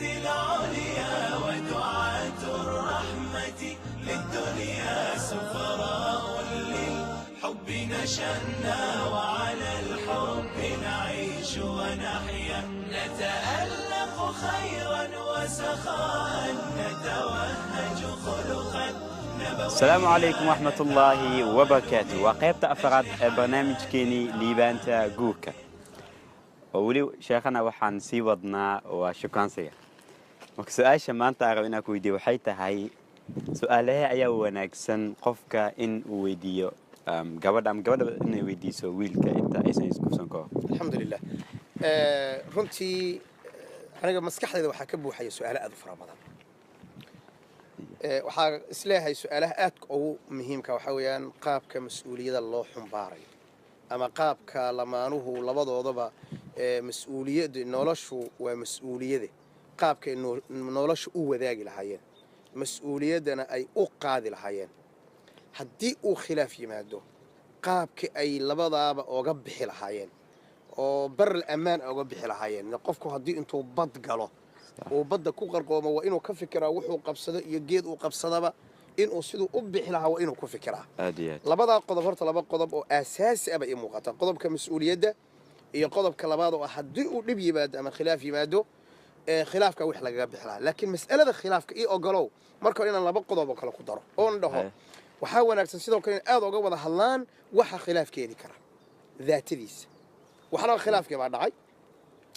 العليا ودعاة الرحمة للدنيا، سفراء للحب نشأنا وعلى الحب نعيش ونحيا، نتألق خيرا وسخاء، نتوهج خلقا. Asalaamu calaykum waraxmatullaahi wabarakaatu. Waa qaybta afaraad ee barnaamijkeenii Liibaanta Guurka, oo weli sheekhana waxaan sii wadnaa waa shukaansiga. Marka su-aasha maanta aan rabo inaan ku weydiiyo waxay tahay: su-aalahee ayaa wanaagsan qofka in uu weydiiyo gabadha ama gabadha inay weydiiso wiilka inta aysan isguursan ka hor? Alxamdulilah. Runtii aniga maskaxdayda waxaa ka buuxaya su-aalo aad u fara badan. Waxaa isleeyahay su-aalaha aadka ugu muhiimka waxaa weeyaan qaabka mas-uuliyadda loo xumbaarayo ama qaabka lamaanuhu labadoodaba mas-uuliyadda noloshu waa mas-uuliyade, qaabkay nolosha u wadaagi lahaayeen, mas-uuliyaddana ay u qaadi lahaayeen, haddii uu khilaaf yimaado qaabka ay labadaaba oga bixi lahaayeen oo baral ammaan oga bixi lahaayeen. Qofku haddii intuu bad galo uu badda ku qarqoomo, waa inuu ka fikiraa wuxuu qabsado iyo geed uu qabsadaba inuu siduu u bixi lahaa, waa inuu ku fikiraa. Aad iyo aad. Labadaa qodob horta laba qodob oo aasaasi ah bay ii muuqataa: qodobka mas-uuliyadda iyo qodobka labaad oo ah haddii uu dhib yimaado ama khilaaf yimaado ee khilaafka wix lagaga bixi lahaa. Laakiin mas'alada khilaafka ii ogolow marka hore inaan laba qodob oo kale ku daro oon dhaho: waxaa wanaagsan sidoo kale in aad oga wada hadlaan waxa khilaaf keeni kara daatadiisa. Waxna khilaafkii baa dhacay,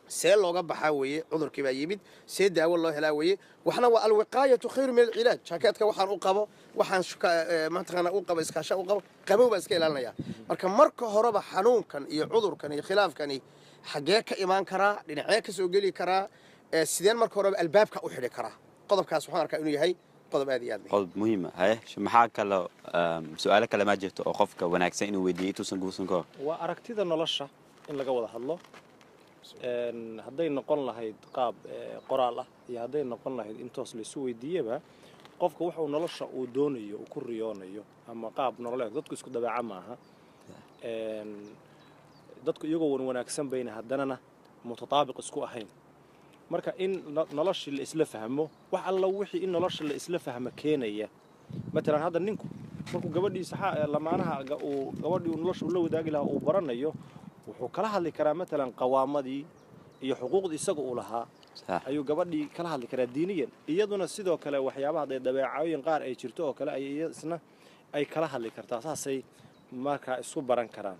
see looga baxaa weeye? Cudurkii baa yimid, see daawo loo helaa weeye? Waxna waa الوقاية خير من العلاج. Jaakeetka waxaan u qabo, waxaan mataqaana u qabo, iskaasha u qabo, qabow baan iska ilaalinaya. Marka marka horeba xanuunkan iyo cudurkan iyo khilaafkani xaggee ka imaan karaa, dhinacee ka soo geli karaa, sideen marka horeba albaabka u xidhi karaa? Qodobkaas waxaan arkaa inuu yahay qodob aad iyo aad muhiim. Qodob muhiima. Haye, maxaa kaloo su-aalo kale maa jirto oo qofka wanaagsan inuu weydiiyo intuusan guursan ka hor? Waa aragtida nolosha in laga wada hadlo. Hadday noqon lahayd qaab qoraal ah iyo hadday noqon lahayd in toos laysu weydiiyaba, qofka wuxuu nolosha uu doonayo, uu ku riyoonayo ama qaab nololeed. Dadku isku dabeeca maaha. Dadku iyagoo wan wanaagsan bayna haddanana mutataabiq isku ahayn. Marka in noloshii la isla fahmo, wax alla wixii in nolosha la isla fahmo keenaya. Matalan hadda ninku markuu gabadhiisa lamaanaha uu gabadhii uu nolosha ula wadaagi lahaa uu baranayo, wuxuu kala hadli karaa matalan qawaamadii iyo xuquuqdii isaga uu lahaa ayuu gabadhii kala hadli karaa diiniyan. Iyaduna sidoo kale waxyaabaha hadday dabeecooyin qaar ay jirto oo kale ay isna ay kala hadli kartaa. Saasay markaa isku baran karaan.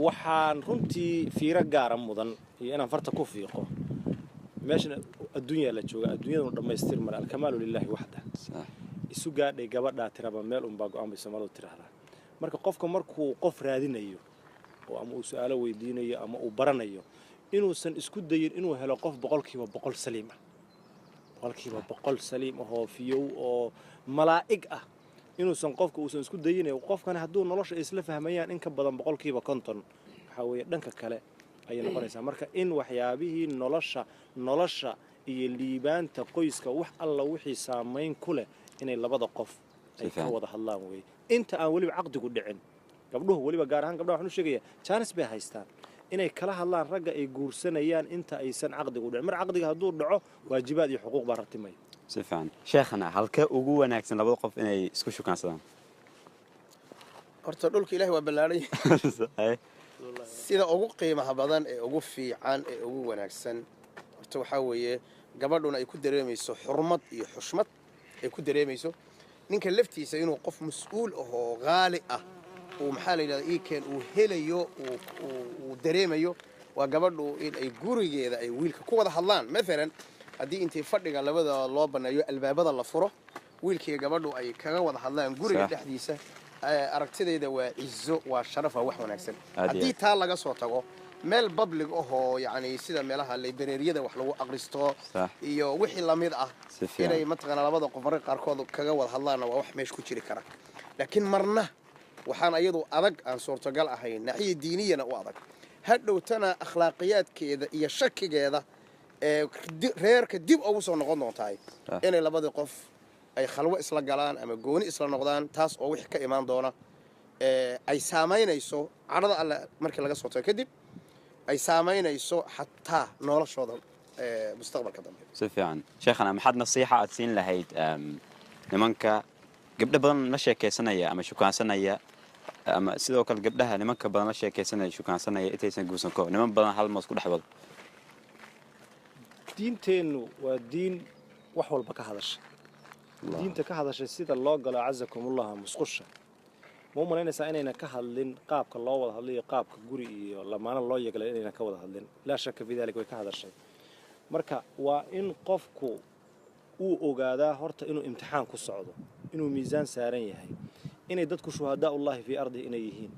Waxaan runtii fiiro gaara mudan iyo inaan farta ku fiiqo: meeshan adduunyaa la jooga, adduunyaduna dhammaystir male, الكمال لله وحده. Isu gaadhay gabadhaa tiraba meel unbaa go-aan bay Soomaalidu tiraahdaa. Marka qofka markuu qof raadinayo oo ama uu su-aalo weydiinayo ama uu baranayo, inuusan isku dayin inuu helo qof 100% saliim ah, 100% saliim ah oo fiyow oo malaa'ig ah, inuusan qofka uusan isku dayinayo. Qofkani hadduu nolosha isla fahmayaan in ka badan 50%, waxaa weeye dhanka kale ayay noqonaysaa. Marka in waxyaabihii nolosha iyo liibaanta qoyska, wax alla wixii saamayn ku leh, inay labada qof ay ka wada hadlaan weeye inta aan weliba caqdigu dhicin. Gabdhuhu weliba, gaar ahaan gabdhaha, waxaan u sheegayaa jaanis bay haystaan inay kala hadlaan ragga ay guursanayaan inta aysan caqdigu dhicin. Mar caqdiga hadduu dhaco, waajibaad iyo xuquuq baa ratimaya. Si fiican. Sheekhana, halkee ugu wanaagsan labada qof inay isku shukaansadaan? Horta dhulka Ilahi waa ballaadhan yahay. Sida ugu qiimaha badan ee ugu fiican ee ugu wanaagsan horta waxaa weeye gabadhuna ay ku dareemayso xurmad iyo xushmad ay ku dareemayso, ninka laftiisa inuu qof mas-uul ah oo qaali ah uu, maxaa la yidhahda, iikeen uu helayo, uu dareemayo, waa gabadhu in ay gurigeeda ay wiilka ku wada hadlaan. Maalan haddii intii fadhiga labada loo banneeyo, albaabada la furo, wiilkiiyo gabadhu ay kaga wada hadlaan guriga dhexdiisa, aragtidayda waa cizo, waa sharaf, waa wax wanaagsan. Aad iyo Haddii aad. taa laga soo tago, meel public ahoo yacni sida meelaha librariyada wax lagu aqristo iyo wixii lamid ah Si fiican. inay mataqaanaa labada qof mararka qaarkood kaga wada hadlaanna waa wax meesha ku jiri kara. Laakiin marna waxaan ayadu adag aan suurtagal ahayn, naxiya diiniyana u adag, hadhowtana akhlaaqiyaadkeeda iyo shakigeeda ee reerka dib ugu soo noqon doontahay, inay labadii qof ay khalwo isla galaan ama gooni isla noqdaan, taas oo wixii ka imaan doona ee ay saamaynayso cadhada Alle markii laga soo tago kadib, ay saamaynayso xataa noloshooda. mustaqbalka dambe. Si fiican. Sheekhana, maxaad nasiixa aad siin lahayd nimanka gabdho badan la sheekaysanaya ama shukaansanaya, ama sidoo kale gabdhaha nimanka badan la sheekaysanaya, shukaansanaya, intaysan guursan kahor, niman badan hal moos ku dhex wado? Diinteennu waa diin wax walba ka hadasha. Diinta ka hadashay sida loo galo, cazakumullah, musqusha, ma u malaynaysaa inayna ka hadlin qaabka loo wada hadlayo, qaabka guri iyo lamaano loo yeglay inayna ka wada hadlin? Laa shaka fi dalik, way ka hadashay. Marka waa in qofku uu ogaadaa horta inuu imtixaan ku socdo, inuu miisaan saaran yahay, inay dadku shuhadaa'ullahi fii ardihi inay yihiin.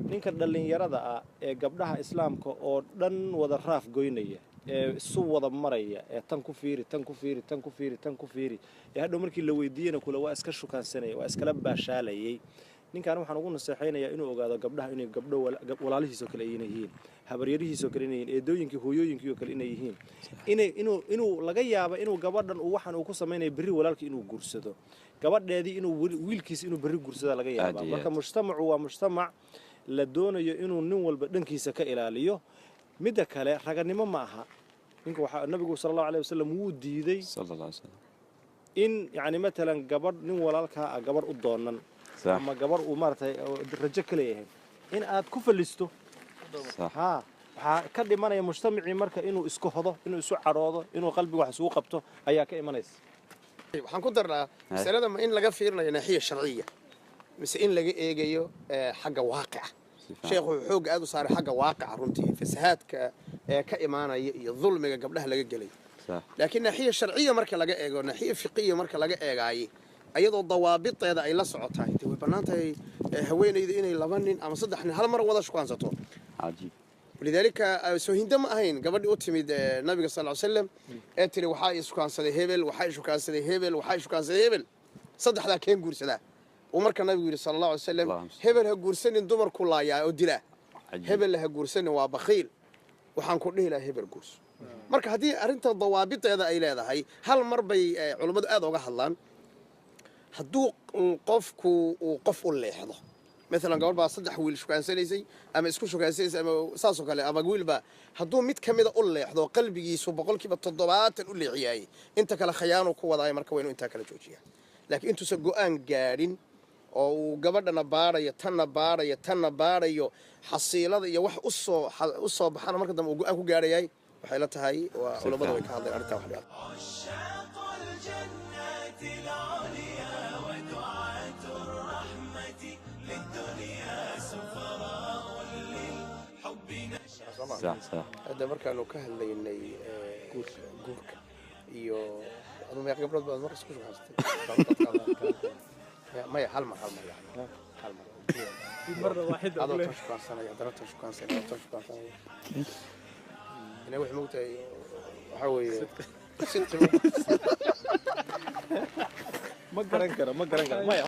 Ninka dhallinyarada ah ee gabdhaha islaamka oo dhan wada raaf goynaya, ee isu wada maraya, ee tan ku fiiri, tan ku fiiri, tan ku fiiri, tan ku fiiri, ee hadhow markii la weydiiyena kule waa iska shukaansanaya, waa iskala baashaalayay, ninkan waxaan ugu naseexaynayaa inuu ogaado gabdhaha inay gabdho walaalihiisoo kale inay yihiin, habaryarihiisoo kale inay yihiin, eedooyinkii, hooyooyinkii oo kale inay yihiin, inay inuu laga yaabo inuu gabadhan uu waxan uu ku samaynayo berri walaalkii inuu guursado, gabadheedii inuu wiilkiisa inuu berri guursada laga yaabaa. Marka mujtamacu waa mujtamac la doonayo inuu nin walba dhankiisa ka ilaaliyo. Midda kale, raganimo ma aha. Ninka waxaa nabigu sala Allahu alayhi wasalam wuu diiday in yacni matalan gabadh nin walaalkaa ah gabadh u doonan ama gabarh uu maaragtay rajo ka leeyahay in aad ku fallisto. Haa, waxaa ka dhimanaya mujtamacii marka inuu isku hodo, inuu isu cadhoodo, inuu qalbiga wax isugu qabto ayaa ka imanaysa. Waxaan ku darnaa masalada, ma in laga fiirinayo naaxiya sharciya mise in laga eegayo xagga waaqica? Sheekhu wuxuu xoogga aad u saaray xagga waaqica, runtii fasahaadka ee ka imaanaya iyo dulmiga gabdhaha laga gelay. Laakiin naaxiya sharciya marka laga eego, naaxiya fiqiya marka laga eegaaye, ayadoo dawaabiteeda ay la socotahay, dee way bannaan tahay haweenayda inay laba nin ama saddex nin hal mar wada shukaansato. Walidaalika soo Hinda ma ahayn gabadhii u timid nabiga sal ly slam ee tiri, "Waxaa i shukaansaday hebel, waxaa i shukaansaday hebel, waxaa i shukaansaday hebel, saddexdaa keen guursadaa?" Uu marka nabigu yidhi sala Allahu alay wasalam, "Hebel ha guursanin, dumarku laayaa oo dilaa. Hebel ha guursanin, waa bakhiil. Waxaan ku dhihi lahaa hebel guurso." Marka haddii arrinta dawaabiteeda ay leedahay, hal mar bay culummadu aad oga hadlaan. Hadduu qofku uu qof u leexdo, maalan gabadh baa saddex wiil shukaansanaysay ama isku shukaansanaysay ama saasoo kale, ama wiilba hadduu mid ka mida u leexdo, qalbigiisu 70% u leexiyaayey, inta kale khayaanuu ku wadaayo. Marka waa inuu intaa kala joojiyaa. Laakiin intuusan go'aan gaadhin oo uu gabadhana baadhayo, tanna baadhayo, tanna baadhayo, xasiilada iyo wax usoo u soo baxana marka dambe uu go'aan ku gaadhayahay, waxay la tahay waa culammadu way ka hadleen arrintaa wax dhibaata. عشاق الجنات العليا ودعاة الرحمة للدنيا، سفراء للحب نشأ. sax sax Hadda markaanu ka hadlaynay guurka iyo adu, meeq gabdhood baad mar isku shukaastay? Maya, hal mar, hal mar, yani hal mar. مرة واحدة. Adoo tan shukaansanaya, haddana tan shukaansanaya, adoo tan shukaansanaya, ina waxay mogtahay waxaa weeye sidqi. Ma garan karo, ma garan karo, maya.